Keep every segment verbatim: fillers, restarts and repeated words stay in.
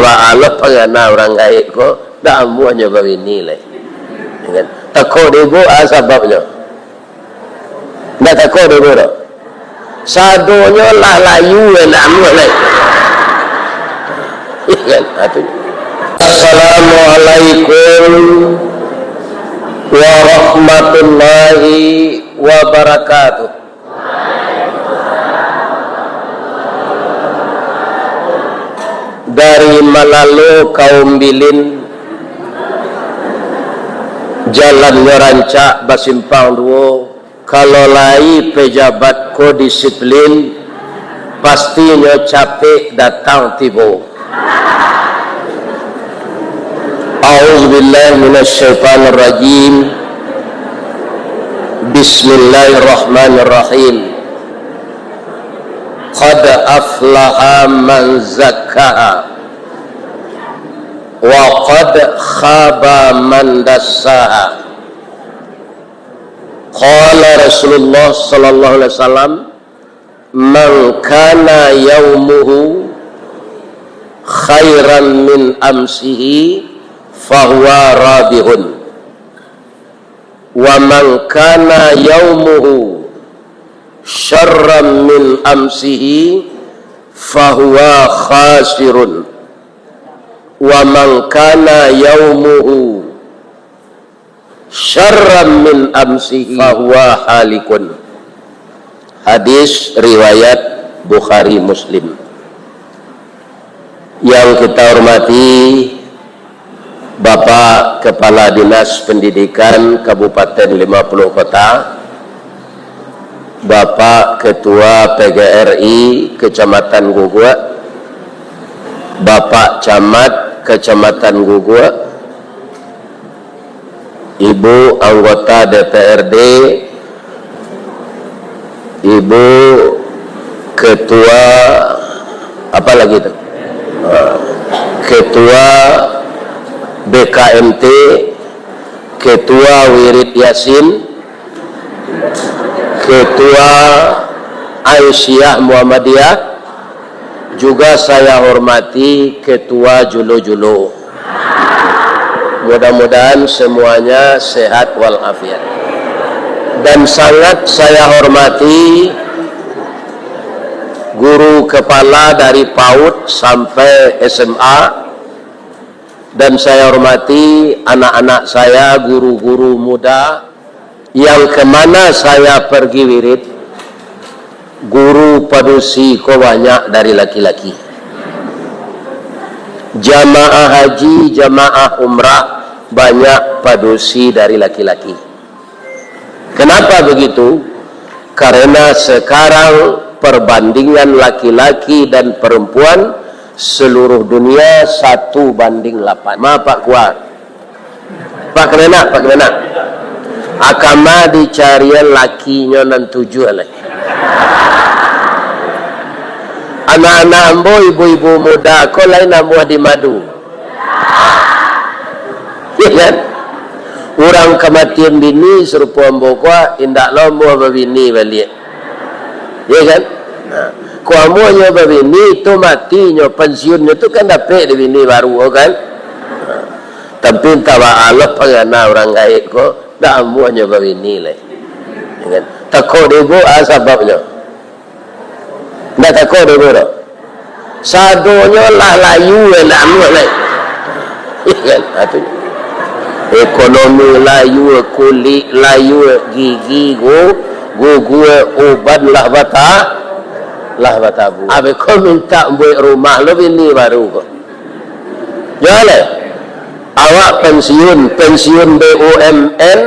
Ba Allah pangana urang gaek ko, dak amuahnyo babini lai. Kan? Tako dek ibu, ah, sababnyo. Ndak tako dek ibu doh. Sadonyo lah layu, eh, ndak amuah lai. Kan? Atu. Assalamualaikum warahmatullahi wabarakatuh. Dari Malalo ka Umbilin, jalannyo rancak basimpang duo. Kalau lai pejabat ko disiplin, pastinyo capek datang tibo. A'udzubillahi minasyaitonirrajim. Bismillahirrahmanirrahim. Qad aflaha man zakkaha, wa qad khaba man dassaha. Qala Rasulullah sallallahu alaihi wasallam, "Man kana yaumuhu khairan min amsihi, fahuwa rabihun. Wa man kana yaumuhu syarran min amsihi, fahuwa khasirun. Wa man kana yaumuhu syarran min amsihi, fahuwa halikun." Hadis riwayat Bukhari Muslim. Yang kita hormati Bapak Kepala Dinas Pendidikan Kabupaten Lima Puluh Kota, Bapak Ketua P G R I Kecamatan Guguak, Bapak Camat Kecamatan Guguak, Ibu anggota D P R D, Ibu ketua, apa lagi tu? Ah, ketua B K M T, ketua Wirid Yasin, ketua Aisyah Muhammadiyah, juga saya hormati ketua Julo-Julo. Mudah-mudahan semuanya sehat walafiat. Dan sangat saya hormati guru kepala dari PAUD sampai S M A, dan saya hormati anak-anak saya, guru-guru muda, yang kemana saya pergi wirid, guru padusi ko banyak dari laki-laki. Jamaah haji, jamaah umrah, banyak padusi dari laki-laki. Kenapa begitu? Karena sekarang perbandingan laki-laki dan perempuan seluruh dunia satu banding lapan. Ma, Pak Kuat? Pak Kemenak, Pak Kemenak. Akama dicarian lakinyo nan tujuah lai. Anak-anak ambo, ibu-ibu muda ko lain ambo di madu. Ya kan? Urang kamatian bini sarupo ambo ko, indak lo ambo babini baliak. Ya kan? Nah, ko ambo nyo babini tu, matinyo, pensiunnyo tu kan dapek di bini baru kan? Nah, tapi entah baa lo pangana urang gaek ko, dak amuahnyo babini lai. Ya kan? Tako dek ibu, ah, sababnyo. Ndak tako dek ibu doh. Sadonyo lah layu, eh, ndak amuah lai. Kan? Atu. Ekonomi layu, kulik layu, gigi gu-, gugur, uban lah bata-, lah batabu. Abih ko mintak buek rumah lo bini baru ko. Yo lai. Awak pensiun, pensiun B U M N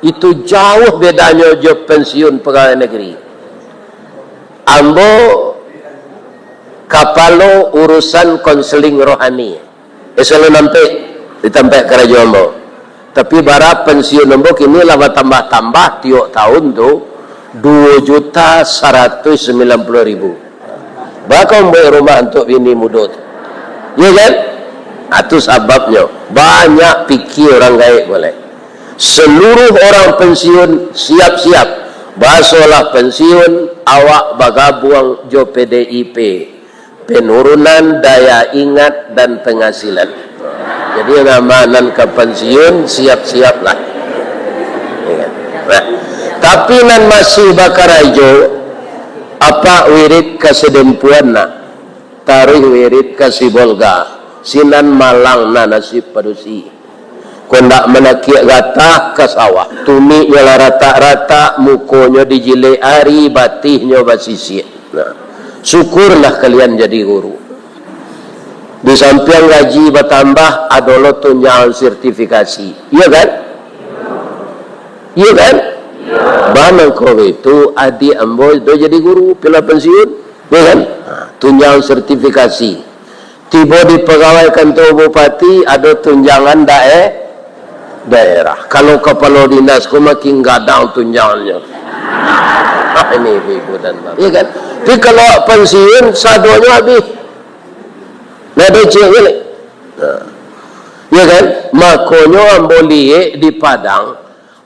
itu jauh bedanyo jo pensiun pegawai negeri. Ambo kapalo urusan konseling rohani. Esok lo nampek di tampek karajo ambo. Tapi bara pensiun ambo kini lah batambah-tambah tiok tahun tu, duo juta saratuih sambilan puluah ribu. Baa ko mambuek rumah untuak bini mudo tu. Iyo kan? Atu sababnyo. Banyak pikia urang gaek ko lai. Seluruh orang pensiun, siap-siap. Basolah pensiun, awak bagabuang jo P D I P. Penurunan daya ingat dan penghasilan. Jadi, nan ma nan ka pensiun, siap-siaplah. Ya kan? Nah, tapi nan masih bakarajo, apak wirid ka si Dempuan nah, taruih wirid ka si Bolga, sinan malang nah nasib padusi. Kok ndak manakiak gatah ka sawah, tumiknyo lah ratak-ratak, mukonyo dijilek ari, batihnyo basisiak. Nah, syukurlah kalian jadi guru. Di sampiang gaji batambah, ado lo tunjangan sertifikasi. Iyo kan? Iyo kan? Ba mangko itu, adiak ambo do jadi guru, pila pensiun. Iyo kan? Ha, tunjangan sertifikasi. Tibo di pagawai kantor bupati, ado tunjangan dae-, daerah. Kalau kapalo dinas ko makin gadang tunjangannyo. Ini ibu-ibu dan bapak. Iya kan? Tapi kalau pensiun, sadonyo habis. Nah, beceknyo ni. Nah. Iya kan? Makonyo ambo liek di Padang,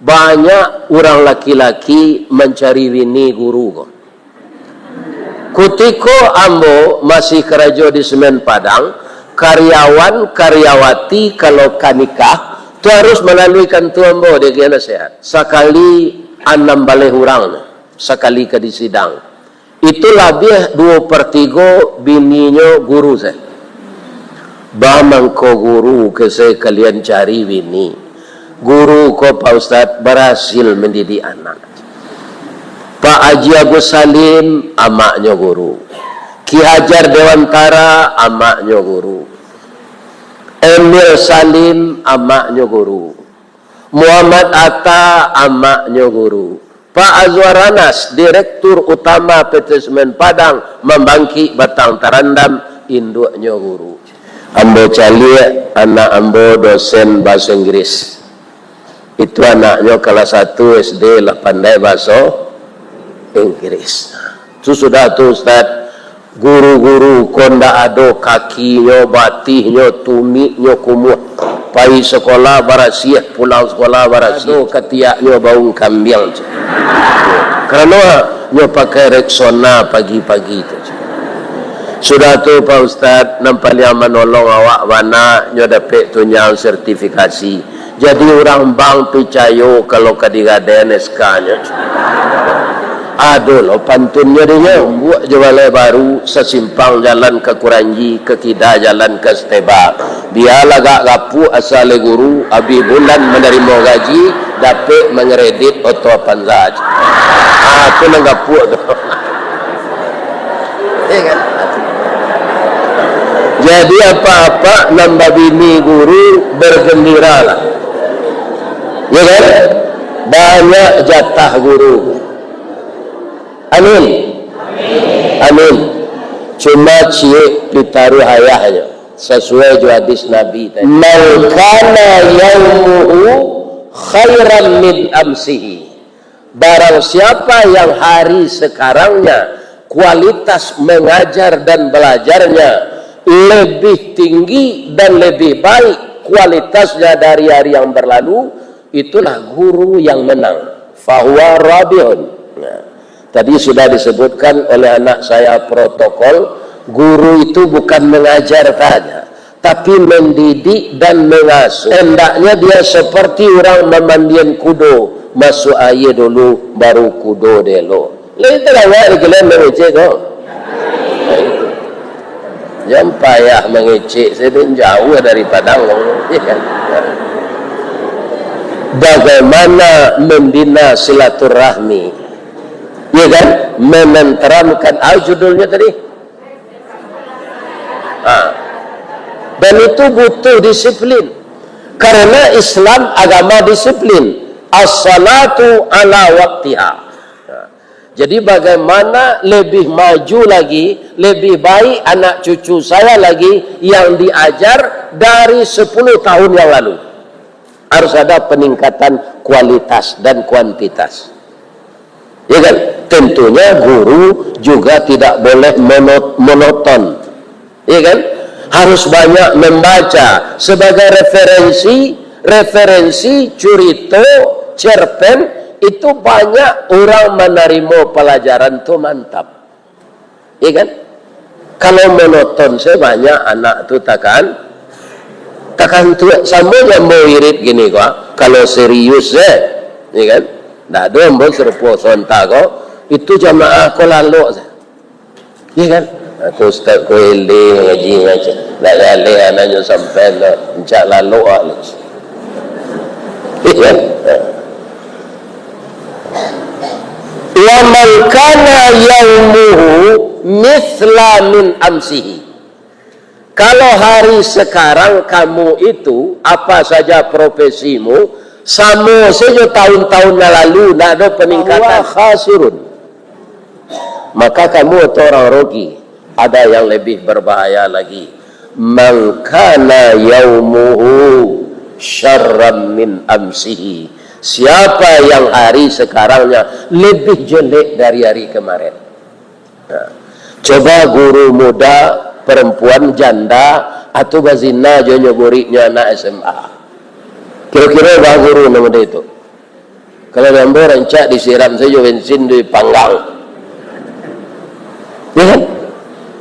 banyak urang laki-laki mancari bini guru ko. Kutiko ambo masih karajo di Semen Padang, karyawan, karyawati kalau ka nikah, tu harus malalui kantua ambo, diagiah nasihat. Sakali anam baleh urang, sakali ka disidang. Itu labiah duo per tigo bininyo guru se. Ba mangko guru ke se kalian cari bini. Guru ko, Pak Ustaz, barasil mandidik anak. Pak Haji Agus Salim, amaknyo guru. Ki Hajar Dewantara, amaknyo guru. Emil Salim, amaknyo guru. Muhammad Atta, amaknyo guru. Pak Azwar Anas, Direktur Utama P T Semen Padang, Mambangkik Batang Tarandam, induaknyo guru. Ambo caliak anak ambo dosen bahaso Inggris. Itu anaknyo kalas satu S D lah pandai bahaso Inggris. Tu sudah tu, Ustaz, guru-guru ko ndak ado kakinyo, batihnyo, tumiknyo kumuah. Pai sekolah barasiah, pulang sekolah barasiah. Ado katiaknyo baung kambiang, cek. Karano nyo pakai Rexona pagi-pagi tu, cek. Sudah tu, Pak Ustaz, nan paliang manolong awak bana, nyo dapek tunjangan sertifikasi. Jadi urang bank picayo kalau ka digadaian S K-nyo. Ado lo pantunnyo dinyo, buek jo balai baru, sasimpang jalan ka Kuranji, ka kida jalan ka Steba. Bialah agak gapuak asa lai guru, abih bulan manarimo gaji, dapek mangredit oto Avanza. Ah, tu nan gapuak tu. Iya kan? Jadi, apak-apak nan babini guru, bergembiralah. Ya kan? Banyak jatah guru. Amin. Amin. Cuma ciek pitaruah ayahnyo, sasuai jo hadis Nabi tadi. "Man kana yaumuhu khairan min amsihi." Barang siapa yang hari sekarangnya kualitas mengajar dan belajarnya lebih tinggi dan lebih baik kualitasnya dari hari yang berlalu, itulah guru yang menang. Fahuwa rabihun. Nah, tadi sudah disebutkan oleh anak saya protokol, guru itu bukan mengajar saja, tapi mendidik dan mengasuh. Hendaknya dia seperti orang memandian kudo, masuk aia dulu, baru kudo dielo. Lain tadanga di kalian mangecek ko. Jan payah mangecek, saya pun jauh dari Padang. Bagaimana membina silaturahmi? Ya kan? Menenteramkan, ah, judulnya tadi? Ha. Dan itu butuh disiplin. Karena Islam agama disiplin. As-salatu ala waktiha. Ha. Jadi, bagaimana lebih maju lagi, lebih baik anak cucu saya lagi yang diajar dari sepuluh tahun yang lalu? Harus ada peningkatan kualitas dan kuantitas. Ya kan? Tentunya guru juga tidak boleh mono-, monoton. Ya kan? Harus banyak membaca. Sebagai referensi, referensi, curito, cerpen, itu banyak orang manarimo palajaran tu mantap. Ya kan? Kalau monoton se banyak anak tu takan, takan tu samo jo ambo wirid kini ko, ah. Kalau serius se, ya kan? Ndak ado ambo sarupo sonta ko, itu jamaah ko lalok se. Ya kan? Aku ustaz ko eleh ngaji ngaji. Ndak jaleh anaknyo sampai ndak, encak lalok ah. Ya kan? Wa man kana yaumuhu mithla min amsihi. Kalau hari sekarang kamu itu, apa saja profesimu, samo sajo tahun-tahun yang lalu, ndak ada peningkatan. Fahuwa khasirun. Maka kamu itu orang rugi. Ada yang lebih berbahaya lagi. Man kana yaumuhu syarran min amsihi. Siapa yang hari sekarangnya lebih jelek dari hari kemarin? Nah, coba guru muda, perempuan, janda, atau bazina jo nyo muridnyo anak S M A. Kiro-kiro bah guru nan model itu. Kalau di ambo rancak disiram sajo bensin di panggang. Ya kan?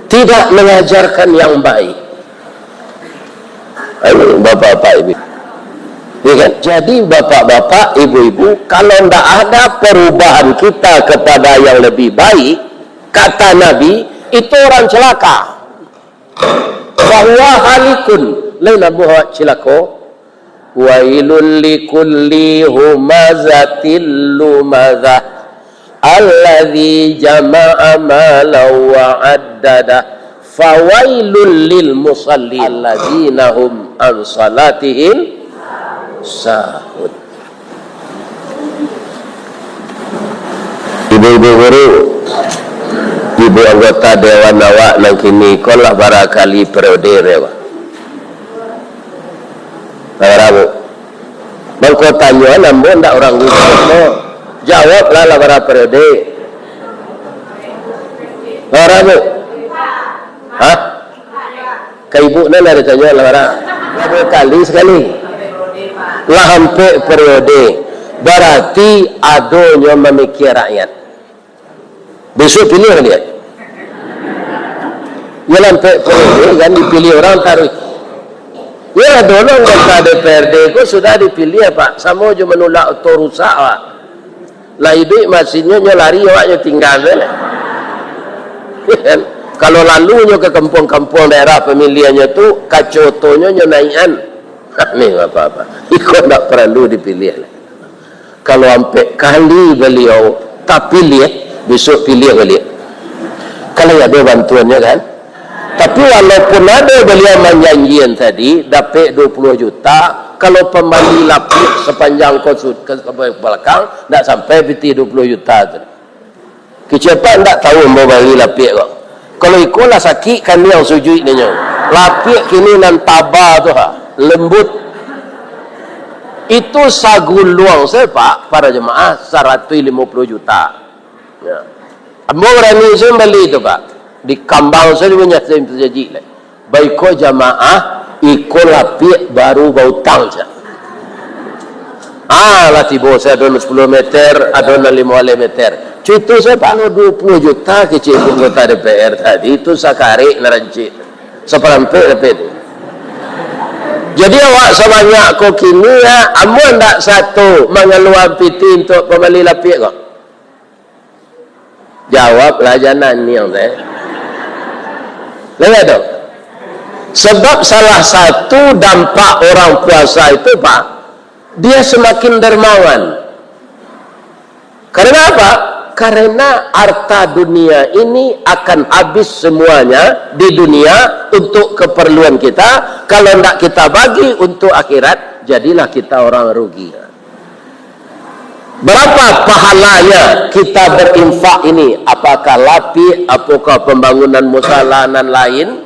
Tidak mengajarkan yang baik. Ini bapak-bapak ibu. Ya kan? Jadi bapak-bapak, ibu-ibu, kalau ndak ada perubahan kita kepada yang lebih baik, kata Nabi, itu orang celaka. Fahuwa halikun, lain ambo awak cilako. Wailul likulli humazatil lumazah, alladzi jama'a malan wa addada. Fawailul lil musallin, alladzina hum an salatihim sahun. Ibu-ibu guru, ibu anggota dewan awak nan kini ko lah bara kali periode, Pak? Lah bara, Bu? Mangko tanyoan ambo ndak urang guru ko. Jawablah, lah bara periode. Lah bara, Bu? Hah? Ka ibu nan lah ditanyo lah bara. Lah dua kali sakali. Lah ampek periode. Barati adonyo mamikia rakyat. Bisuak piliah baliak. Yo lah ampek periode kan dipiliah urang taruih. Yo ado lo anggota D P R D ko sudah dipiliah, Pak. Samo jo manulak oto rusak, Pak. Lah iduik masinnyo, nyo lari, awak nyo tingga se lah. Kan? Kalau lalu nyo ka kampuang-kampuang daerah pamiliannyo tu, kaco otonyo nyo naiakan. Ni apa-apa. Iko ndak paralu dipiliah lah. Kalau ampek kali baliau tapiliah, bisuak piliah baliak. Kalau ado bantuannyo kan? Tapi walaupun ado baliau manjanjian tadi, dapek dua puluah juta, kalau pambali lapiak sapanjang ko su-, ka, ka balakang, ndak sampai pitih dua puluah juta tu. Kecek Apak ndak tahu ambo bali lapiak ko. Kalau iko lah sakik kaniang sujuik ninyo. Lapiak kini nan taba tu ha, lembut. Itu saguluang sajo, Pak, para jemaah, saratuih limo puluah juta. Ya. Ambo barani sajo mambali tu, Pak. Di kambang sajo punyo tajajik lai. Baiko jamaah, iko lapiak baru bautang sajo. Ah, lah tibo sajo, ado nan sapuluah meter, ado nan limo baleh meter. Cuitu sajo, Pak. Kalau dua puluah juta kecek anggota D P R tadi, tu sakarek nan rancak. Saparampek dapek tu. Jadi awak sabanyak ko kini, ya, amuah ndak sato mangaluakan pitih untuak pambali lapiak ko? Jawablah, jan naniang teh. Lah, ya, dok? Sebab salah satu dampak orang puasa itu, Pak, dia semakin dermawan. Karena apa? Karena harta dunia ini akan habis semuanya di dunia untuk keperluan kita. Kalau ndak kita bagi untuk akhirat, jadilah kita orang rugi. Berapa pahalanya kita berinfak ini? Apakah lapiak, apakah pembangunan musala nan lain?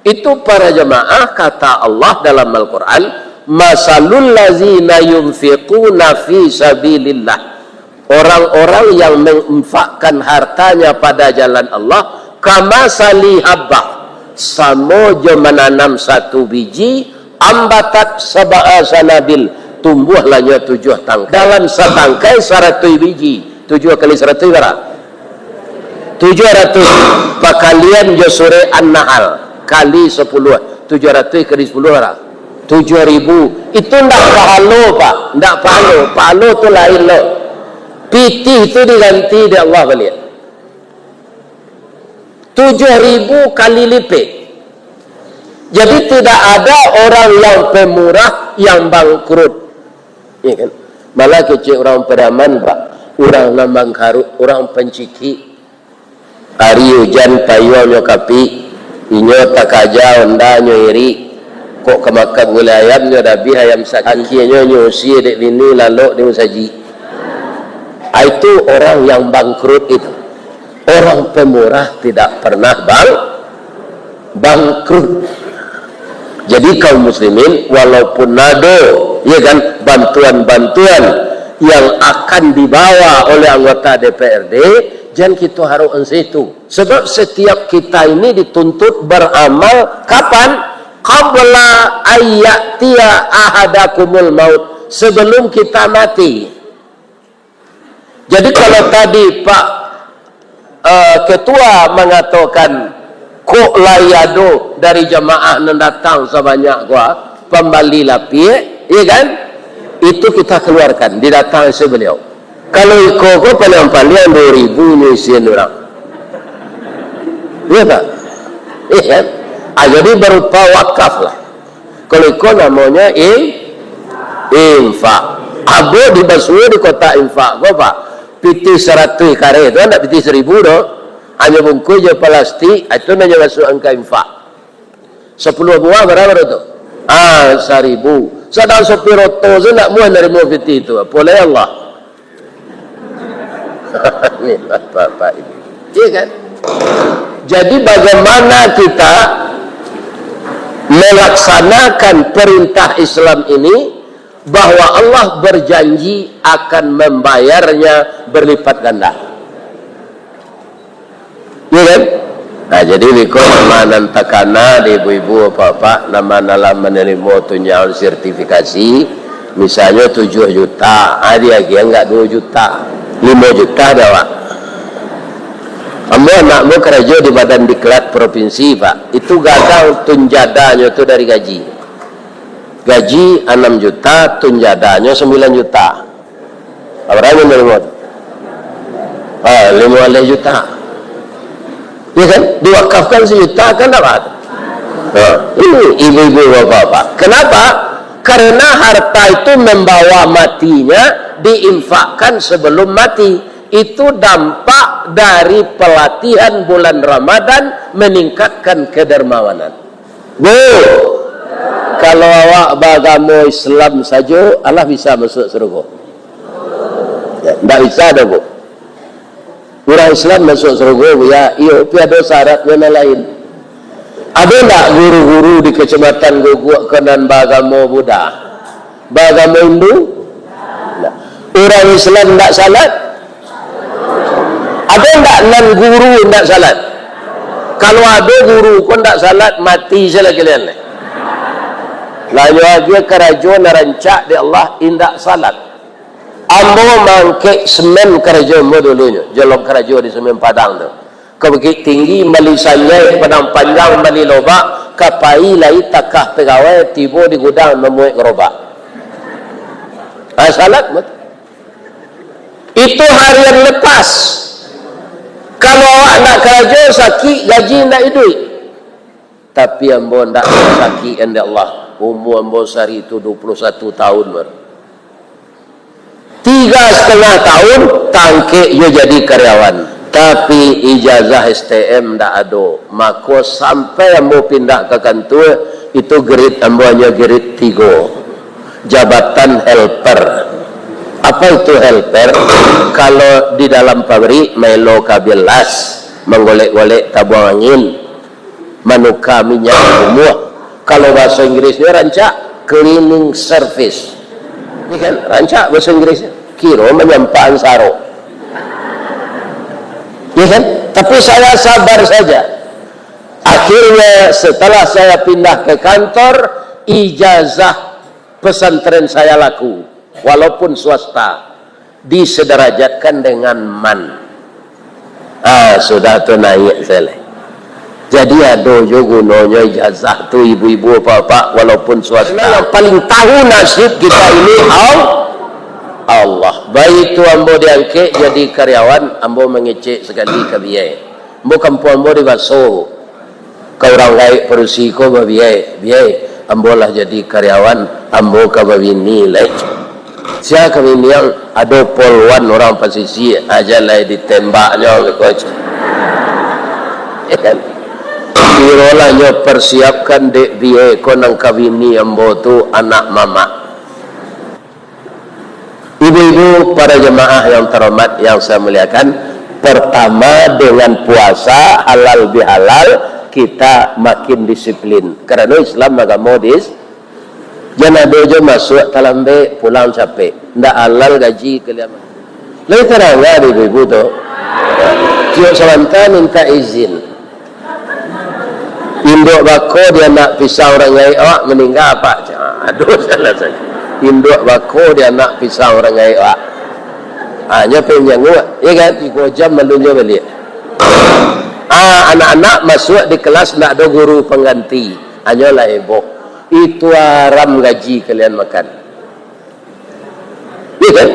Itu para jemaah, kata Allah dalam Al-Quran, "Masalul lazina yunfiquna fi sabilillah." Orang-orang yang menginfakkan hartanya pada jalan Allah, kamasali habbah, samo jo mananam satu biji, ambatat sab'a sanabil, tumbuahlah nyo tujuah tangkai. Dalam satangkai saratuih biji, tujuah kali saratuih bara? Tujuah ratuih pakalian jo surek An-Nahl, kali sapuluah. Tujuah ratuih kali sapuluah lah. Tujuah ribu. Itu ndak pahalo, Pak. Ndak pahalo. Pahalo tu lain lo. Pitih tu diganti dek Allah baliak. Tujuah ribu kali lipek. Jadi, tidak ada orang yang pemurah yang bangkrut. Iya kan? Malah kecek urang Pariaman, Pak. Urang nan bangkarut, urang pancikik. Ari ujan payuangnyo kapik, inyo takaja onda nyo irik. Kok ka makan gulai ayam nyo dabih ayam sakik. Akhianyo nyo usie dek bini lalok di musajik. Ah, itu orang yang bangkrut itu. Orang pemurah tidak pernah bang-, bangkrut. Jadi kaum muslimin, walaupun ado, ya kan, bantuan-bantuan yang akan dibawa oleh anggota D P R D, jan kito harok an situ. Sebab setiap kita ini dituntut beramal kapan? Qabla ayyatiya ahadakumul maut, sebelum kita mati. Jadi, kalau tadi Pak, eh, Ketua mangatokan, "Kok lai ado dari jamaah nan datang sabanyak ko, ah, pambali lapiak," iya kan? Itu kita keluarkan, didatangi baliau. Kalau iko ko paliang-paliang duo ribu nyo isian urang. Iya tak? Iya kan? Ah, jadi berupa wakaf lah. Kalau iko namonyo in-, infak. Abo dibasuo di kotak infak ko, Pak. Pitih saratuih kareh tu, ndak pitih saribu doh. Hanyo bungkuih jo palastik, itu nan nyo masuakan ka infak. Sapuluah buah bara, bara tu? Ah, saribu. Sadang sopir oto se ndak muah narimo pitih tu. Apo lai Allah. Ini Bapak Ibu. Iya kan? Jadi, bagaimana kita melaksanakan perintah Islam ini, bahwa Allah berjanji akan membayarnya berlipat ganda. Iya kan? Nah, jadi biko nama nan takana di ibu-ibu, bapak-bapak, nama nan lah manarimo tunjangan sertifikasi, misalnyo tujuah juta, ah, diagiah nggak duo juta, limo juta dah, Pak. Ambo anak ambo karajo di Badan Diklat Provinsi, Pak. Itu gadang tunjadanyo tu dari gaji. Gaji anam juta, tunjadanyo sambilan juta. Bara nan narimo tu? Ha, limo baleh juta. Ya kan? Diwakafkan sajuta kan dapat. Ha, ini ibu-ibu, bapak-bapak. Kenapa? Karena harta itu membawa matinya, diinfakkan sebelum mati. Itu dampak dari pelatihan bulan Ramadan meningkatkan kedermawanan. Bu, kalau awak baagamo Islam sajo, alah bisa masuak sarugo? Ya, ndak bisa doh, Bu. Urang Islam masuak sarugo, Bu, ya, iyo, tapi ado syaratnyo nan lain. Ado ndak guru-guru di Kecamatan Guguk ko nan baagamo Buddha? Baagamo Hindu? Nah, urang Islam ndak salat? Ado ndak nan guru indak salat? Kalau ado guru ko ndak salat, mati se lah kalian. Lah, nyo agiah karajo nan rancak dek Allah, indak salat. Ambo maangkek semen karajo ambo dulunyo, jolong karajo di Semen Padang tu. Ka Bukik Tinggi, mali sanjai, Padang Panjang, mali lobak, ka pai lai takah pegawai, tibo di gudang mamuek garobak. Ah, salat, betul. Itu harian lepas. Kalau awak ndak karajo, sakik, gaji ndak iduik. Tapi ambo ndak sakik, andai Allah. Umua ambo sari tu dua puluah satu tahun baru. Tiga satangah tahun, tangkek juo jadi karyawan. Tapi ijazah S T M ndak ado. Mako, sampai ambo pindah ka kantua, itu grade ambo hanyo grade tigo. Jabatan helper. Apa itu helper? Kalau di dalam pabrik, maelo kabiah las, manggolek-golek tabuang angin, manuka minyak rumah. Kalau bahaso Inggrisnyo rancak, cleaning service. Ini kan, rancak bahaso Inggrisnyo. Kiro manyampahan sarok. Ya kan? Tapi saya sabar saja. Akhirnya, setelah saya pindah ke kantor, ijazah pesantren saya laku, walaupun swasta, disederajatkan dengan man. Ah, sudah tu naiak sajo. Jadi ado jo gunonyo ijazah tu, ibu-ibu, bapak-bapak, walaupun swasta. Karena yang paling tahu nasib kita ini Al-, Allah. Baitu ambo diangkek jadi karyawan, ambo mangecek sakali ka biai. Ambo kampuang ambo di Baso. Ka urang gaek padusi ko babiai, "Biai, ambo lah jadi karyawan, ambo ka babini lai." Sia ka bini ang, ado polwan urang pasisia, aja lai ditembaknyo, ko. Ya kan? Birolah nyo persiapkan dek biai ko nan ka bini ambo tu anak mamak. Ibu-ibu, para jemaah yang terhormat, yang saya muliakan, pertama, dengan puasa halal bihalal, kita makin disiplin. Karena Islam agamo dis-, jan ado jo masuak talambek, pulang capek. Ndak halal gaji kalian. Lai tadanga dek ibu-ibu tu. Tiok sabanta minta izin. Induak bako dianak pisang urang gaek awak, maningga apak. Aduh, salah sajo. Induak bako dianak pisang urang gaek awak. Ah, nyo pai manjanguak, ya kan? Tigo jam malunyo baliak. Ah, anak-anak masuak di kelas, ndak ado guru pangganti. Hanyolah heboh. Itu haram gaji kalian makan. Ya kan?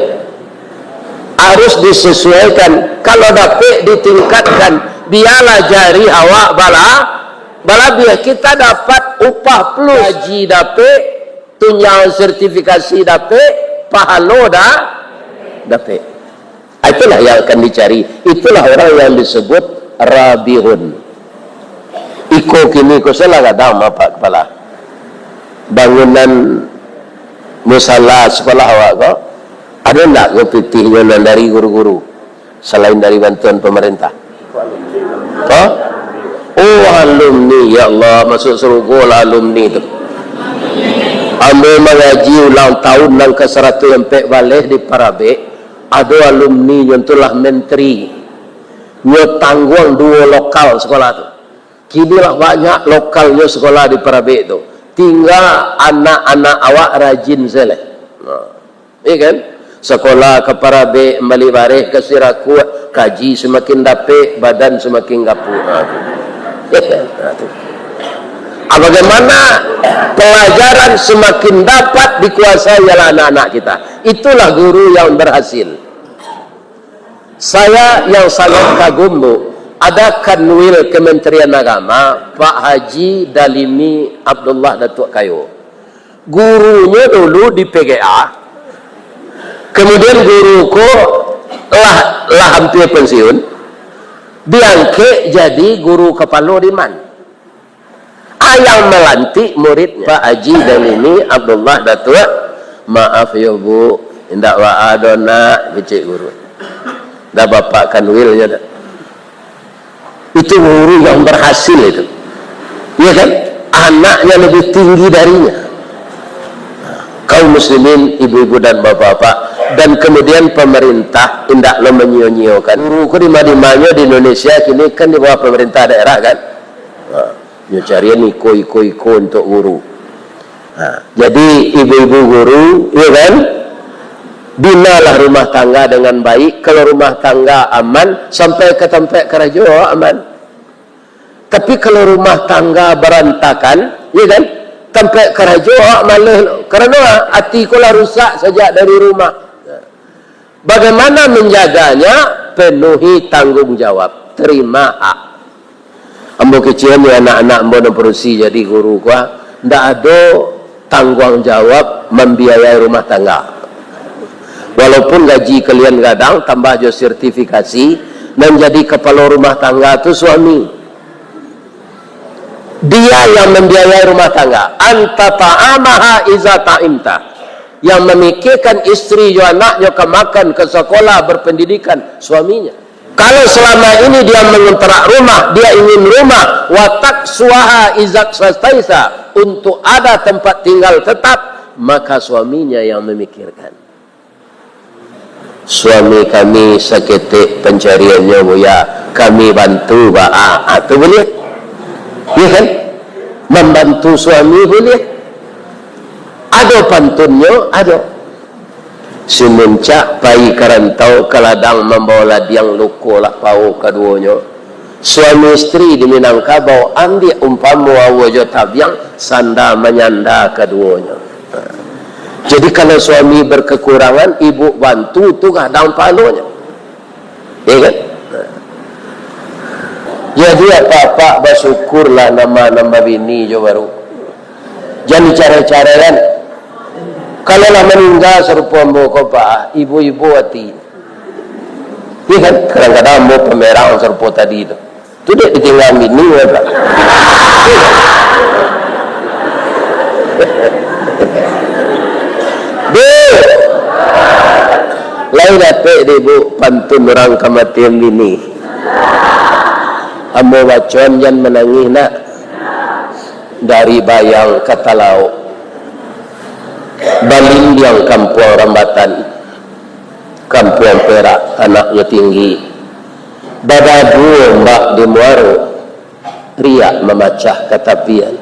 Harus disesuaikan. Kalau dapek ditingkatkan, bialah jari awak bala-, balabiah. Kita dapat upah plus, gaji dapek, tunjangan sertifikasi dapek, pahalo da-, dapek. Ah, itulah yang akan dicari. Itulah orang yang disebut rabihun. Iko kini ko salah gadang, Pak Kepala. Bangunan musala sekolah awak ko, ado ndak ko pitihnyo nan dari guru-guru, selain dari bantuan pemerintah? Hah? Oh, alumni, ya Allah, masuk surga lah alumni tu. Ambo mangaji ulang tahun nan ka saratuih ampek baleh di Parabek, ado alumni nyo tu lah menteri. Nyo tangguang duo lokal sekolah tu. Kini lah banyak lokalnyo sekolah di Parabek tu. Tingga anak-anak awak rajin sajo lai. Nah, iya kan? Sekolah ka Parabek, bali bareh ka Sirakuak, kaji semakin dapek, badan semakin gapuak. Nah, tu. Nah, tu. Ah, bagaimana pelajaran semakin dapat dikuasai oleh anak-anak kita? Itulah guru yang berhasil. Saya yang sangat kagum, Bu, ada Kanwil Kementerian Agama, Pak Haji Dalimi Abdullah Datuak Kayo. Gurunyo dulu di P G A, kemudian guru ko lah, lah hampir pensiun, diangkek jadi guru kapalo di MAN. Ah, yang malantik muridnya, Pak Haji Dalimi Abdullah Datuak. Maaf yo, Bu, indak baa doh nak, kecek guru. Dah Bapak Kanwilnyo dah. Itu guru yang berhasil itu. Iya kan? Anaknya lebih tinggi darinya. Kaum muslimin, ibu-ibu dan bapak-bapak, dan kemudian pemerintah indak lo menyio-nyiokan. Guru ko di ma-dimanyo di Indonesia kini kan di bawah pemerintah daerah kan? Ha. Nyo carian iko, iko, iko untuak guru. Ha, jadi ibu-ibu guru, iyo kan? Binalah rumah tangga dengan baik. Kalau rumah tangga aman, sampai ka tampek karajo aman. Tapi kalau rumah tangga barantakan, iyo kan? Tampek karajo awak maleh. Karano ati ko lah rusak sajak dari rumah. Bagaimana menjaganya? Penuhi tanggung jawab, terima hak. Ambo kecek ni anak-anak ambo nan padusi jadi guru ko, ndak ado tangguang jawab mambiayai rumah tangga. Walaupun gaji kalian gadang, tambah jo sertifikasi, nan jadi kapalo rumah tangga tu suami. Dia yang membiayai rumah tangga. Anta ta'amaha iza ta'imta. Yang memikirkan istri jo anaknyo ka makan, ka sekolah, berpendidikan, suaminya. Kalau selama ini dia mengontrak rumah, dia ingin rumah, watak suaha izak sastaisa, untuk ada tempat tinggal tetap, maka suaminya yang memikirkan. Suami kami saketek pancariannyo, Buya. Kami bantu, Ba. Ah, ah, tu buliah. Iya kan? Mambantu suami buliah. Ado pantunnyo, ado. Si muncak pai ka rantau, ka ladang mambawo ladiang, luko lah pawo kaduonyo. Suami istri di Minangkabau, ambiak umpamo awo jo tabiang, sanda manyanda kaduonyo. Jadi, kalau suami berkekurangan, ibu bantu tu gadang pahalonyo. Ya kan? Jadi, apak-apak, basyukurlah nan ba-, nan babini jo baru. Jan dicarai-caraian. Kalau lah maningga sarupo ambo ko, Pak, ibo-ibo ati. Iya kan? Kadang-kadang ambo pamerang sarupo tadi tu. Tu dek ditingga bini, ya, Pak. Dek! Lai dapek dek, Bu, pantun urang kamatian bini. Ambo bacoan, jan manangih, nak. Dari Bayang ka Talaok, balindiang Kampuang Rambatan, Kampuang Perak, tanaknyo tinggi, badabu ombak di muaro, riak mamacah ka tapian.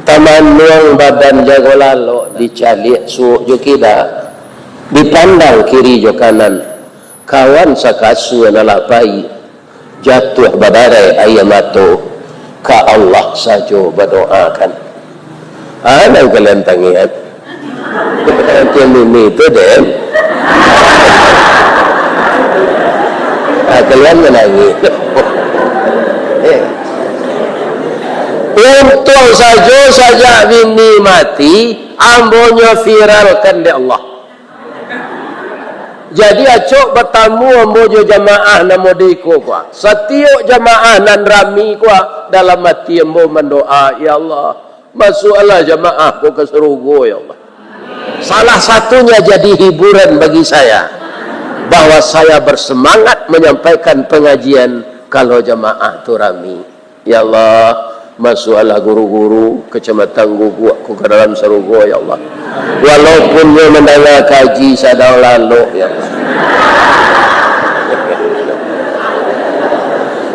Tamanuang badan jago lalok, dicaliak suok jo kida, dipandang kiri jo kanan, kawan sakasua nan lah pai. Jatuah badarai aia mato, ka Allah sajo badoakan. Ah, nan kalian tangian. Tiang bini tu, den. Ah, kalian manangih. Eh. Untuang sajo sajak bini mati, ambonyo viralkan dek Allah. Jadi, acok batamu ambo jo jamaah nan model iko ko. Satiok jamaah nan rami ko, dalam ati ambo mandoa, "Ya Allah, masuakkanlah jamaah ko ka sarugo, ya Allah." Salah satunya jadi hiburan bagi saya, bahwa saya bersemangat menyampaikan pengajian kalau jamaah tu rami. Ya Allah, masuakkanlah guru-guru Kecamatan Guguak ko ka dalam sarugo, ya Allah. Walaupun nyo mandanga kaji sadang lalok, ya Allah.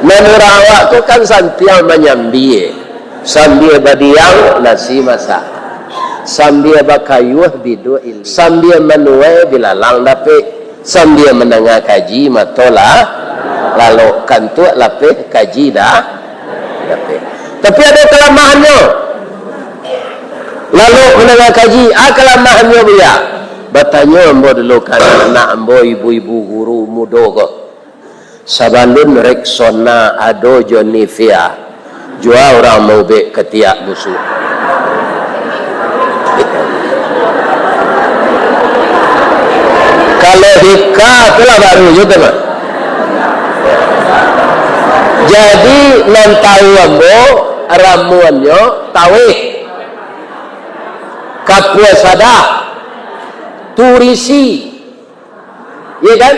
Nan urang awak ko kan santiang manyambia. Sambia badiang, nasi masak. Sambia bakayuah, biduak ilia. Sambia manuai, bilalang dapek. Sambia mandanga kaji, mato lah lalok, kantuak lapeh, kaji dah lapeh. Tapi ado kalamahannyo. Lalok mandanga kaji, a kalamahannyo, Buya? Batanyo ambo dulu ka anak-anak ambo, ibu-ibu guru mudo ko. Sabalun Rexona ado jo Nivea, jua urang maubek katiak busuak. Kalau hika tu lah baru je tu mah. Jadi, nan tahu ambo, ramuannyo taweh, kapua sadah, turisi. Iya kan?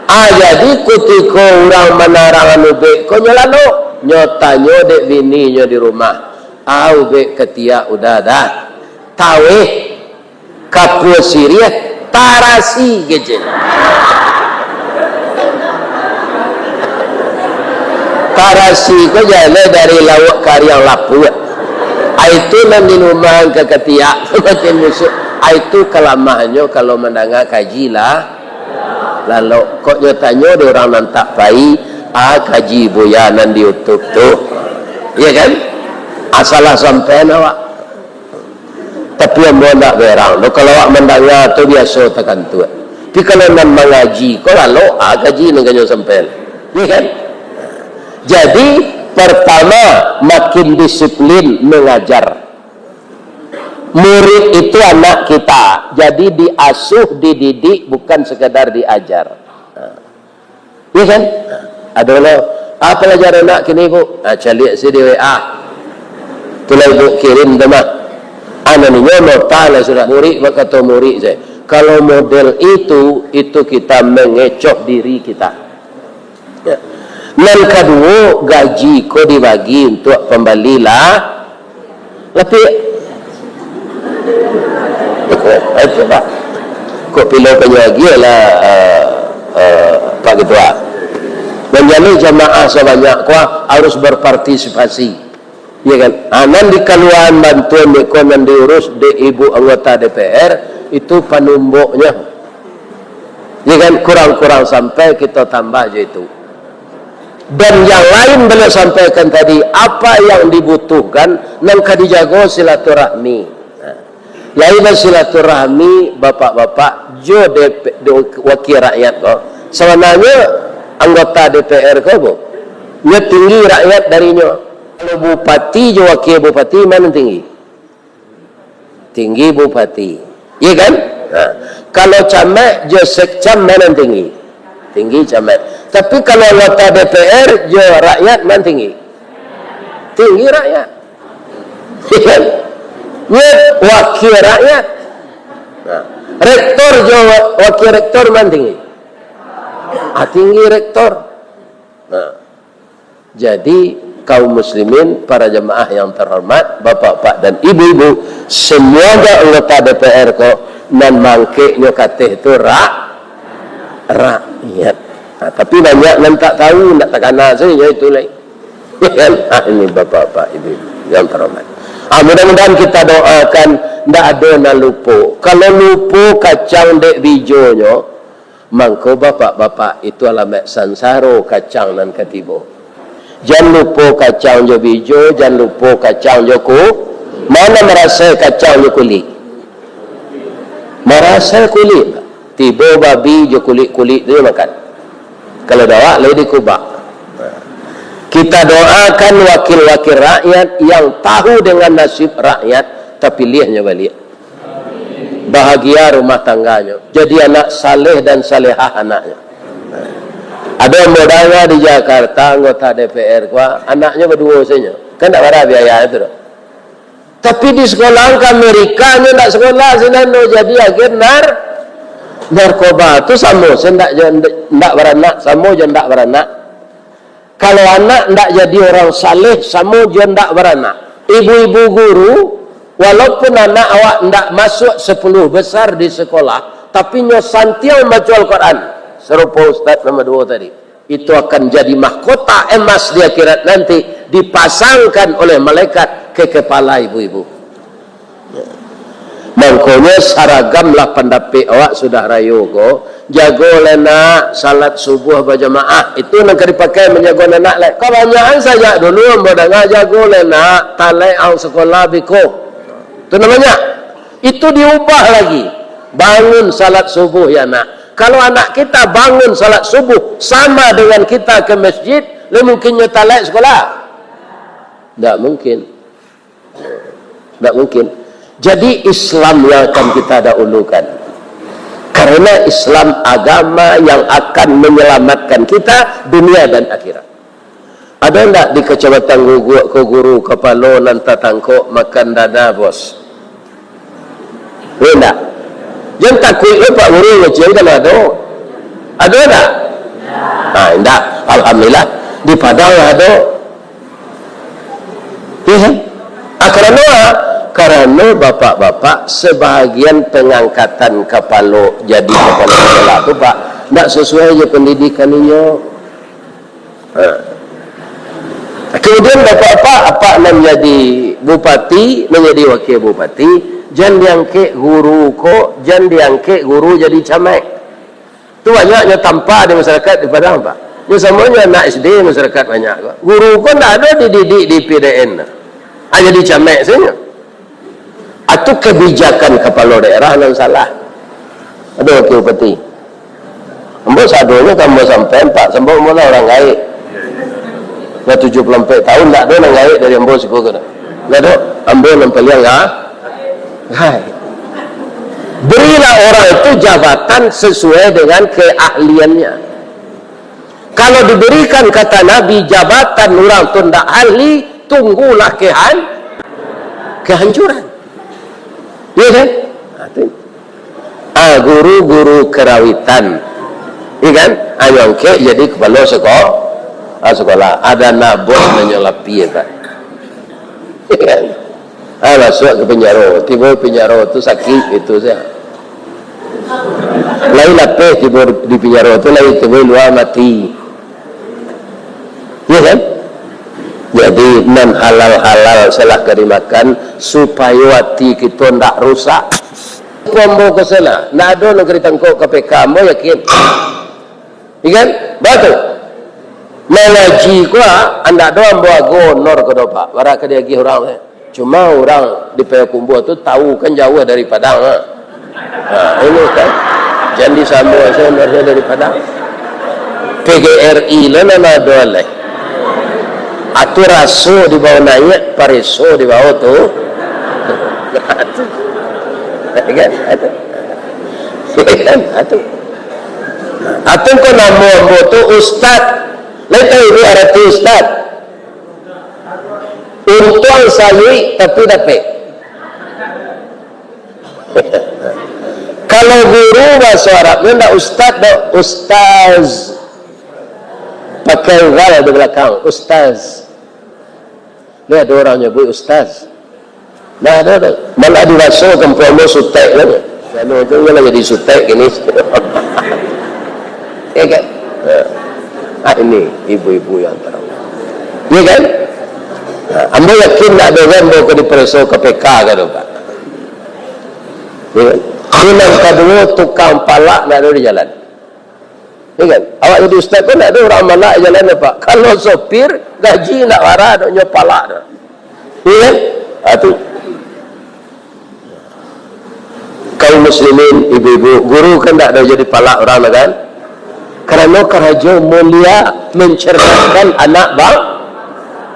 Ah, jadi kutiko urang manarang anu ubek ko nyo lalok, nyo tanyo dek bininyo di rumah, "Ah, ubek katiak udah dah, taweh, kapua siriah, tarasi," kecek. Tarasi ko jaleh dari lauak kariang lapuak. Ai tu nan minuman ka katiak, makin busuak. Ai tu kalamahannyo kalau mandanga kaji lah. Lalok, kok nyo tanyo dek urang nan tak pai, ah, kaji buya nan di YouTube tu. Iya kan? Asalah sampean awak. Tapi ambo ndak berang doh, kalau awak mandanga tu biaso takantuak. Tapi kalau nan mangaji, ko lalok, ah, kaji nan kanyo sampean. Iya kan? Jadi, pertama, makin disiplin mengajar. Murid itu anak kita, jadi diasuh, dididik, bukan sekadar diajar. Nah. Iya kan? Ado lo, "Ah, palajaran nak kini, Bu?" Ah, caliak se di W A. Tu lah ibu kirim tu mah. Anu ninyo nota lah sudah. Murid bakato murid se, "Kalau model itu, itu kita mengecoh diri kita." Ya. Nan kaduo, gaji ko dibagi untuak pambali lah Lapik. Itu, Pak. Kok pilo panyagia lah, eh, eh, Pak Ketua. Manjaleh jamaah sabanyak ko harus berpartisipasi. Ya kan? Ah, nan dikaluaan bantuan dek ko nan diurus dek ibu anggota D P R, Itu panumboknyo. Ya kan, kurang-kurang sampai kita tambah je itu. Dan yang lain beliau sampaikan tadi, apa yang dibutuhkan, nan ka dijago silaturahmi. Nah, lain silaturahmi bapak-bapak jo D P, do, wakil rakyat ko. Sabananyo anggota D P R ko, bu, nyo tinggi rakyat darinyo. Kalau bupati jo wakil bupati, ma nan tinggi? Tinggi bupati. Iya kan? Nah, kalau camat jo sekcam, ma nan tinggi? Tinggi camat. Tapi kalau anggota D P R jo rakyat, ma nan tinggi? Tinggi rakyat. Iya kan? Nyo wakil rakyat. Nah, rektor jo wa-, wakil rektor, ma nan tinggi? Ah, tinggi rektor. Nah, jadi, kaum muslimin, para jamaah yang terhormat, bapak-bapak dan ibu-ibu, semuanya anggota D P R ko, nan mangkeknyo kateh tu ra-, rakyat. Nah, tapi banyak nan tak tahu, ndak takana sajo itu lai. Ya kan? Ah, ini bapak-bapak, ibu-ibu yang terhormat. Ah, mudah-mudahan kita doakan, ndak ado nan lupo. Kalau lupo kacang dek bijonyo, mangko bapak-bapak, itu alamaik sansaro kacang nan ka tibo. Jan lupo kacang jo bijo, jan lupo kacang jo ku-, ma nan marasai kacang jo kulik? Marasai kulik. Tibo babi jo kulik-kulik tu makan. Kalau dawak, lai dikubak. Kita doakan wakil-wakil rakyat yang tahu dengan nasib rakyat, tapiliahnyo baliak. Bahagia rumah tangganyo. Jadi anak saleh dan salehah anaknyo. Ado ambo danga di Jakarta, anggota D P R ko, anaknyo baduo sajo. Kan ndak bara biaya itu doh. Tapi di sekolah ka Amerika, nyo ndak sekolah sinan doh, jadi agen nar-, narkoba. Tu samo se ndak jo, ndak baranak, samo jo ndak baranak. Kalau anak ndak jadi orang saleh, samo jo ndak baranak. Ibu-ibu guru, walaupun anak awak ndak masuak sapuluah besar di sekolah, tapi nyo santiang baco Al-Quran, sarupo ustaz nan baduo tadi, itu akan jadi mahkota emas di akhirat nanti, dipasangkan oleh malaikat ka kapalo ibu-ibu. Mangkonyo, saragamlah pandapek awak sudah rayo ko. Jago lai nak, salat subuah bajamaah. Itu nan ka dipakai manjago anak lai. Kabanyakan sajak dulu ambo danga, jago lai nak, talaik ang sakolah biko. Tu namonyo. Itu diubah lagi. Bangun salat subuh ya nak. Kalau anak kita bangun salat subuh sama dengan kita ke masjid, lai mungkin nyo talaik sakolah? Ndak mungkin. Ndak mungkin. Jadi, Islam yang akan kita dahulukan. Karena Islam agama yang akan menyelamatkan kita dunia dan akhirat. Ado ndak di Kecamatan Guguak ko guru kapalo nan tatangkok makan dana, bos? Ado ndak? Jan takuik lo, Pak Guru, ngecil kalau ado. Ado ndak? Ah, indak. Alhamdulillah. Di Padang ado. Iya kan? Ah, karano, karano bapak-bapak, sebahagian pangangkatan kapalo jadi kapalo sekolah tu, Pak, ndak sasuai jo pandidikan inyo. Ha. Kamudian, bapak-bapak, apak nan jadi bupati, nan jadi wakil bupati, jan diangkek guru ko, jan diangkek guru jadi camaik. Tu banyaknyo tampa di masyarakat di Padang, Pak. Nyo samonyo anak S D masyarakat banyak ko. Guru ko ndak ado dididik di P D N. Ah, jadi camaik sajo. Atu kabijakan kapalo daerah nan salah. Ado wakil bupati. Ambo sadonyo ka ambo sampaian, Pak, sambuik ambo lah urang gaek. Lah tujuah puluah ampek tahun, ndak ado nan gaek dari ambo siko ko. Ndak ado, ambo nan paliang ga-, gaek. Berilah orang itu jabatan sesuai dengan keahliannya. Kalau diberikan, kata Nabi, jabatan urang tu ndak ahli, tunggulah kehan-, kehancuran. Iya kan? Ha, tu. Ah, guru-guru karawitan. Iya kan? Ah, nyo angkek jadi kapalo seko-, ah, sekolah. Ado nabok nan nyo lapie, Pak. Iya kan? Ah, masuak ka pinjaro. Tibo pinjaro tu sakik itu sajo. Lai lapeh tibo di pinjaro tu, lai tibo lua mati. Iya kan? Jadi, nan halal-halal salah ka dimakan, supayo ati kito ndak rusak. Ambo ko salah, ndak ado nan ka ditangkok K P K, ambo yakin. Iya kan? Batua. Mangaji ko, ah, ndak ado ambo ago honor ko doh, Pak. Bara ka diagiah urang, eh. Cuma urang di Payakumbuah tu tahu kan jauah dari Padang, ah. Ha, ini kan. Jan disambung sajo honornyo dari Padang. P G R I lo nan ado lai. Atu raso dibawa naiak, pareso dibawa tu. Kan? Atu. Kan? Atu. Atu ko namo ambo tu ustad. Lai tahu ni arati ustad? Untuang saluik tapi dapek. Kalau guru bahaso Arabnyo ndak ustad doh, ustaz. Pakai zal di balakang, ustaz. Ni ado urang nyabuik ustaz. Nah, ado, ado. Malah di baso kampuang ambo sutek kan. Anu tu lah jadi sutek kini. Ya kan? Ha. Ah, ini ibu-ibu yang terang. Ya kan? Ha, ambo yakin ndak ado kan ambo ka dipareso K P K ka tu, Pak. Ya kan? Ini nan kaduo, tukang palak ndak ado di jalan. Ya kan? Awak jadi ustaz ko ndak ado urang malak jalan, Pak. Kalau sopir, gaji ndak bara, dok nyo palak tu. Ya kan? Ha, tu. Kaum muslimin, ibu-ibu, guru kan ndak ado jadi palak urang tu kan? Karano karajo mulia mencerdaskan anak bang-,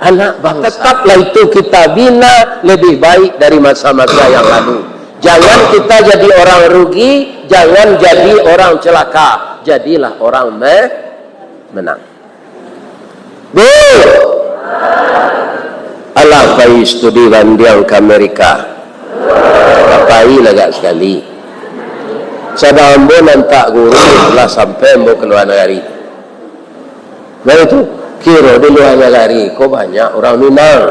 anak bangsa. Tetaplah itu kita bina lebih baik dari masa-masa yang lalu. Jangan kita jadi orang rugi, jangan jadi orang celaka. Jadilah orang me-, menang. Bu! Alah pai studi bandiang ka Amerika. Pai lah agak sakali. Sadang ambo nantak guru lah sampai ambo ka lua nagari. Nah itu, kiro di lua nagari ko banyak urang Minang.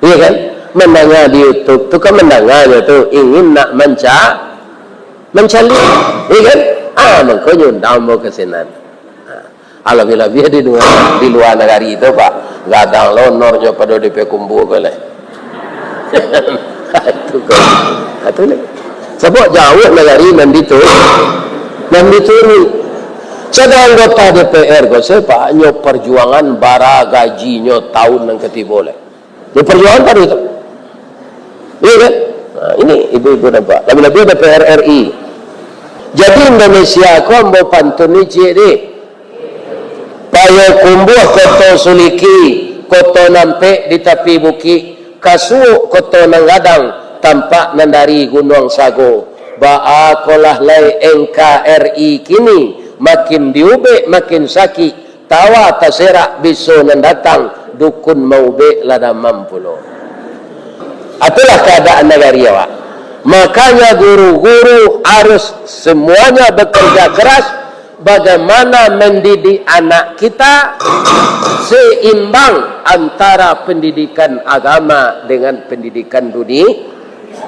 Iya kan? Mandanga di YouTube tu kan mandanganyo tu ingin nak manca-, mancaliak. Iya kan? Ah, mangkonyo undang ambo ka sinan. Ah, alabiah-labiah di lua, di lua nagari tu, Pak. Gadang lo honornyo pado di Payakumbuah ko lai. Itu kan. Itu ni. Sabab jauah nagari nan ditu-, nan dituruik. Sadang anggota D P R ko, sia, Pak, nyo parjuangan bara gajinyo taun nan katibo lai. Di parjuangan pado itu. Iya kan? Nah, ini ibu-ibu nampak. Labiah-labiah D P R R I. Jadi Indonesia ko ambo pantun ni ciek deh. Payakumbuah koto suliki, koto nampek di tapi bukik, Kasuok koto nan gadang, tampak nan dari Gunuang Sago. Baa kolah lai N K R I kini, makin diubek makin sakik, tawa taserak biso nan datang, dukun maubek lah damam pulo. Itulah keadaan nagari awak. Makanya guru-guru harus semuanya bekerja keras, bagaimana mendidik anak kita seimbang antara pendidikan agama dengan pendidikan duni-,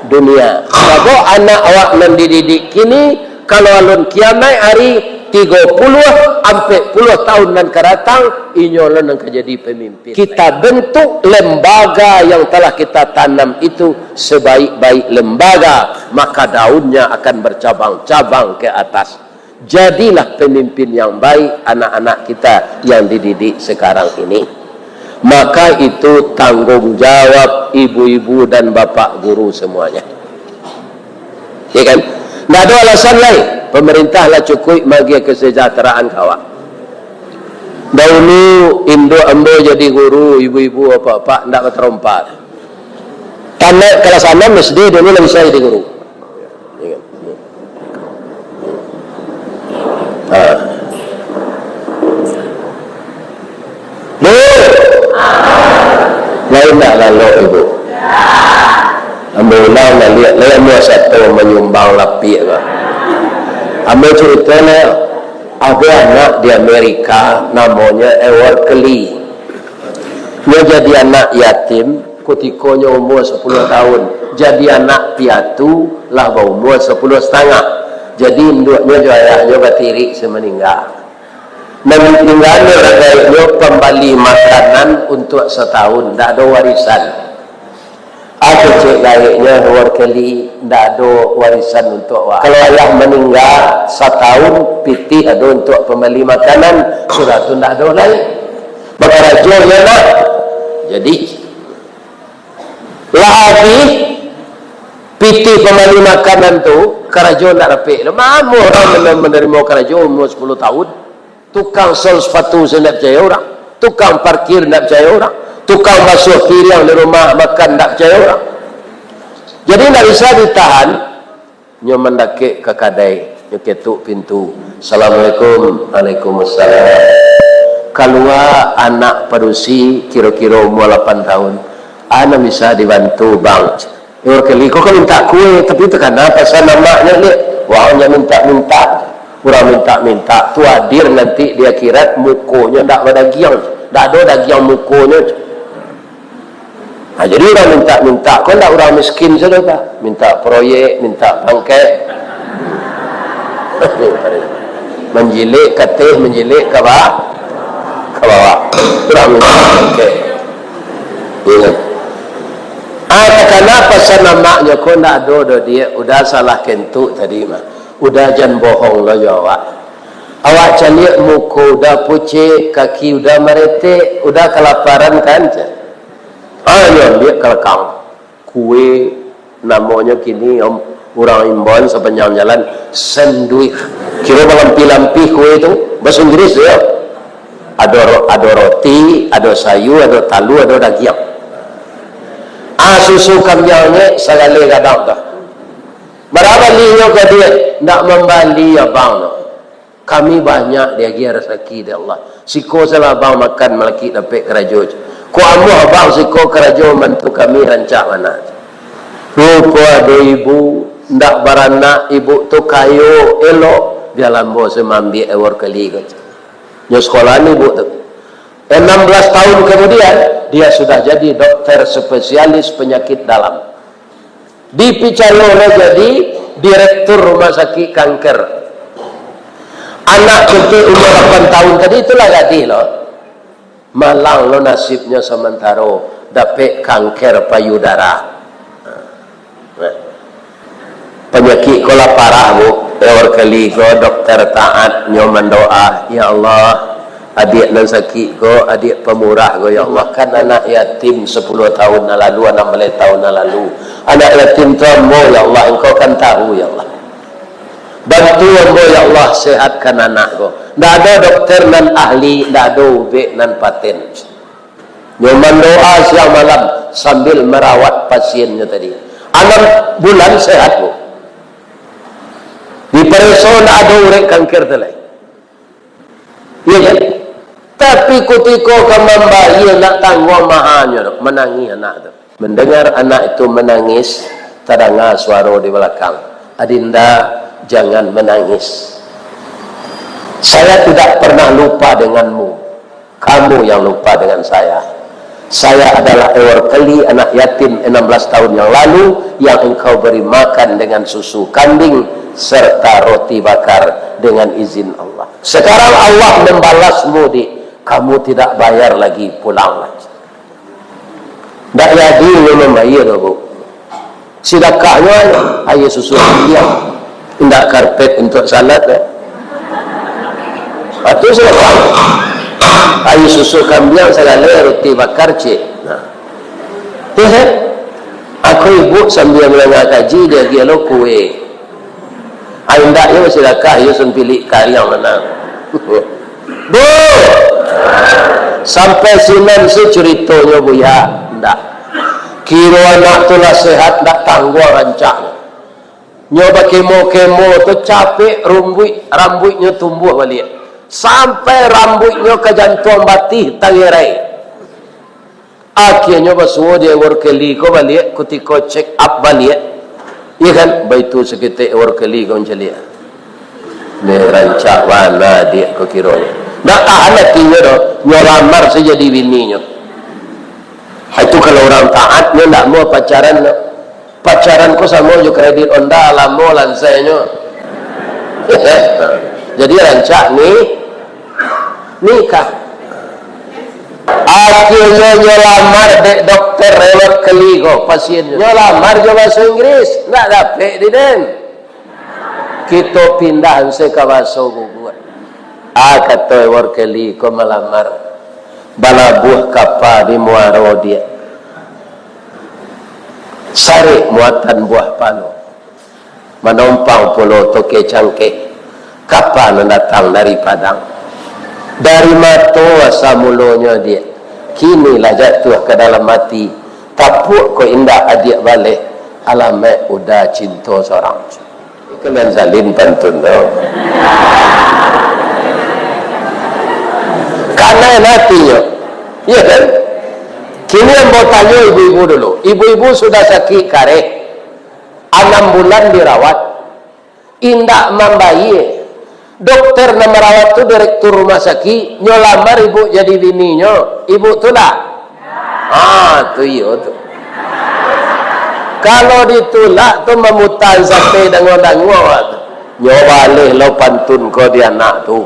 dunia. Sabab anak awak nan dididik kini, kalau alun kiamaik ari, tigo puluah, ampek puluah tahun nan ka datang, inyo lah nan ka jadi pemimpin. Kita bentuk lembaga yang telah kita tanam itu sebaik-baik lembaga, maka daunnya akan bercabang-cabang ke atas. Jadilah pemimpin yang baik anak-anak kita yang dididik sekarang ini. Maka itu tanggung jawab ibu-ibu dan bapak guru semuanya. Ya kan? Ndak ado alasan lai. Pemerintah lah cukuik maagiah kesejahteraan ka awak. Dahulu induak ambo jadi guru, ibu-ibu, bapak-bapak, ndak batarompa. Tamat kelas anam S D dulu lah bisa jadi guru. Ya kan? Ha. Bu! Lain nak lalok ibu. Ambo ulang baliak, lai ambo sato manyumbang lapiak ko. Ambo carito lah, ado anak di Amerika, namonyo Edward Kelly. Nyo jadi anak yatim, kutiko nyo umua sapuluah tahun, jadi anak piatu lah baumua sapuluah satangah. Jadi, induaknyo jo ayahnyo batirik samaningga. Nan ditinggakan dek gaeknyo pambali makanan untuak satahun, ndak ado warisan. Ado cek gaeknyo, Workeli, ndak ado warisan untuak awak. Kalau ayah maningga, satahun pitih ado untuak pambali makanan, sudah tu ndak ado lai. Bakarajo nyo nak. Jadi, lah abih pitih pambali makanan tu, karajo ndak dapek. Mano urang men-, manarimo karajo umur sapuluah tahun? Tukang sol sapatu se ndak picayo urang. Tukang parkir ndak picayo urang. Tukang basuah piriang di rumah makan ndak picayo urang. Jadi ndak bisa ditahan. Nyo mandakek ka kadai, nyo ketuk pintu. "Assalamualaikum." "Waalaikumsalam." Kalua anak padusi kiro-kiro umur lapan tahun. "A nan bisa dibantu, Bang?" Workeli ko ka mintak kue, tapi takana pasan amaknyo, liak. Wah, nyo mintak-mintak. Urang mintak-mintak tu hadir nanti di akhirat, mukonyo ndak badagiang. Ndak ado dagiang mukonyo. Ha, jadi urang mintak-mintak ko ndak urang miskin sajo, Pak. Mintak proyek, mintak pangkek. Manjilik ka ateh, manjilik ka ba-, ka bawah. Urang mintak pangkek. Iyo kan? Ah, takana pasan amaknyo ko ndak ado doh, Diak. Udah salah kentuk tadi mah. Udah jan bohong lo jo awak. Awak caliak muko udah pucek, kaki udah maretek, udah kalaparan kan, cak? Ah, nyo ambiak kalakang. Kue namonyo kini, om, urang imbauan sapanjang jalan, sandwich. Kiro balampih-lampih kue tu, baso Inggris yo. Ado ro-, ado roti, ado sayua, ado talua, ado dagiang. Ah, susu kambiang ni sagaleh gadang tu. Bara balinyo ka Diak, ndak mambali abang tu. Kami banyak diagiah rasaki dek Allah. Siko salah abang makan malakik dapek karajo. Ko ambo abang siko karajo mantu kami rancak bana. Rupo ado ibu, ndak baranak, ibu tu kayo, elok. Bialah ambo se maambiak Workeli ko. Nyo sekolah ni ibu tu. Enam belas tahun kemudian, dia sudah jadi dokter spesialis penyakit dalam. Dipicayo lo jadi direktur rumah sakit kanker. Anak ketek umur lapan tahun tadi itulah gadih lo. Malang lo nasibnyo samantaro dapek kanker payudara. Nah. Panyakik ko lah parah, Bu. Workeli ko dokter taat nyo mandoa, "Ya Allah, adiak nan sakik ko, adiak pamurah ko, ya Allah. Kan anak yatim sapuluah tahun nan lalu, anam baleh tahun nan lalu. Anak yatim tu ambo, ya Allah, Engkau kan tahu, ya Allah. Bantu ambo, ya Allah, sehatkan anak ko." Ndak ado dokter nan ahli, ndak ado ubek nan paten. Nyo mandoa siang malam sambil marawat pasiennyo tadi. Anam bulan sehat, Bu. Dipareso ndak ado urek kanker tu lai. Iyo kan? Tapi kutiko ka mambayia, ndak tangguang mahanyo doh, manangih anak tu. Mendengar anak itu menangis, tadanga suaro di balakang, "Adinda, jangan menangis. Saya tidak pernah lupa denganmu. Kamu yang lupa dengan saya. Saya adalah Workeli, anak yatim enam belas tahun yang lalu, yang engkau beri makan dengan susu kambing serta roti bakar dengan izin Allah. Sekarang Allah membalasmu, Dik. Kamu tidak bayar lagi, pulanglah." Ndak jadi nyo mambayia doh, Bu. Sidakahnyo aia susu kambiang, indak karpet untuak salat, yo. Atu sidakah. Aia susu kambiang sagaleh, roti bakar, cek. Nah. Iyo kan? Ako ibu sambia mandanga kaji, diagiah lo kue. Ai, indak, iyo basidakah, iyo sampilik kariang manang. Bu! Sampai sinan se curitonyo, Buya? Ndak. Kiro anak tu lah sehat, ndak tangguang rancaknyo. Nyo bakemo-kemo tu capek rumbuik, rambuiknyo tumbuah baliak. Sampai rambuiknyo ka jantuang batih tangerai. Akhianyo basuo di Workeli ko baliak, kutiko check up baliak. Iyo kan? Baitu saketek Workeli ko mancaliak. Ni rancak bana diak ko kironyo. Ndak tahan atinyo doh, nyo lamar se jadi bininyo. Itu kalau urang taat, nyo ndak mau pacaran doh. Pacaran ko samo jo kredit Honda, lamo lansainyo. Jadi rancak ni, nikah. Akhirnyo nyo lamar dek dokter Howard Kelly ko pasiennyo. Nyo lamar jo bahaso Inggris, ndak dapek di den. Kito pindah se ka bahaso guguak. Ah, kato Howard Kelly ko malamar. Balabuah kapa di muaro diak. Sarek muatan buah palo. Manompang pulo toke cangkek, kapa nan datang dari Padang. Dari mato asa mulonyo diak, kini lah jatuah ka dalam ati. Tapuak ko indak adiak baleh, alamaik uda cinto sorang. Kalian salin pantun tu. Kanai atinyo. Iya kan? Kini ambo tanyo ibu-ibu dulu. Ibu-ibu sudah sakik kareh. Anam bulan dirawat, indak mambayie. Dokter nan marawat tu direktur rumah sakik, nyo lamar ibu jadi bininyo, ibu tulak? Ah, tu iyo tu. Kalau ditulak tu mamutan sate dango-dango tu. Nyo baleh lo pantun ko di anak tu.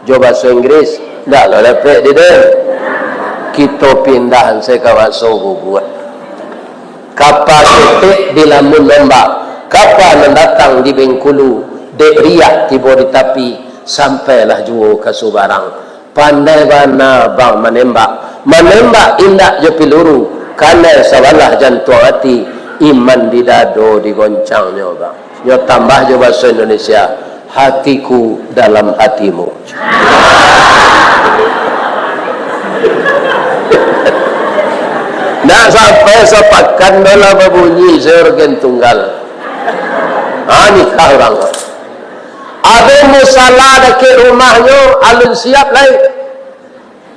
Jo baso Inggris, ndak lo dapek di den. Kito pindah se ka baso guguak. Kapa ketek dilamun ombak, kapa nan datang di Bengkulu, dek riak tibo di tapi, sampailah juo ka subarang. Pandai bana bang manembak, manembak indak jo piluru, kanai sabalah jantuang ati, iman di dado digoncangnyo bang. Nyo tambah jo baso Indonesia, hatiku dalam hatimu. Ndak sampai sapakan doh lah babunyi seorgen tunggal. Ha, nikah urang. Ado musala dakek rumahnyo, alun siap lai.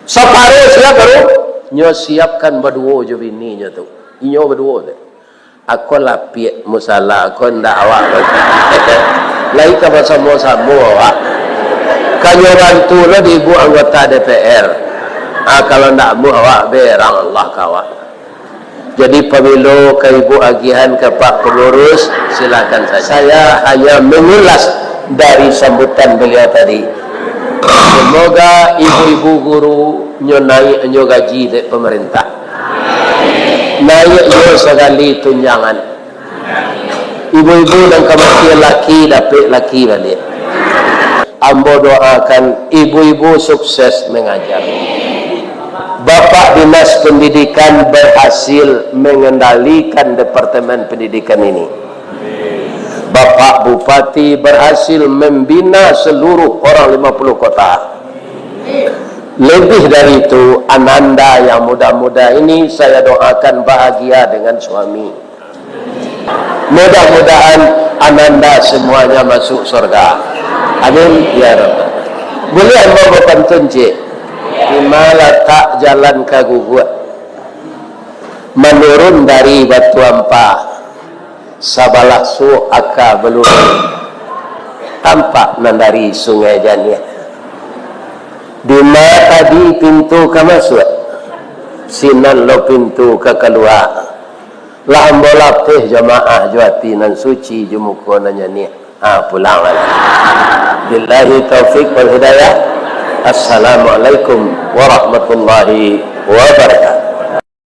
Saparo siap baru, nyo siapkan baduo jo bininyo tu. Inyo baduo tu. Ako lapiak musala, ako ndak awak. Lai ka basamo-samo awak. Ka nyo bantu lo di ibu anggota D P R. Ah, kalau ndak amuah awak, berang Allah ka awak. Jadi, pabilo ka ibu agihan ka Pak Pengurus, silakan saja. Saya hanya mengulas dari sambutan beliau tadi. Semoga ibu-ibu guru nyo naik nyo gaji dek pemerintah. Naik juo sagali tunjangan. Ibu-ibu nan kamatian laki, dapek laki baliak. Ambo doakan ibu-ibu sukses mengajar. Bapak Dinas Pendidikan berhasil mengendalikan Departemen Pendidikan ini. Bapak Bupati berhasil membina seluruh orang lima puluh kota. Lebih dari itu, ananda yang muda-muda ini saya doakan bahagia dengan suami. Mudah-mudahan ananda semuanya masuk surga. Amin, ya Rabbal. Buliah ambo bapantun, cik? Di ma latak jalan ka guguak? Manurun dari Batu Ampa. Sabalah suok aka balurus, tampak nan dari Sungai Janiah. Di ma tadi pintu ka masuak? Sinan lo pintu ka kalua. Lah ambo lapeh jamaah jo ati nan suci, jo muko nan janiah. Ha, pulang baliak. Billahi taufik wal hidayah. Assalamualaikum warahmatullahi wabarakatuh.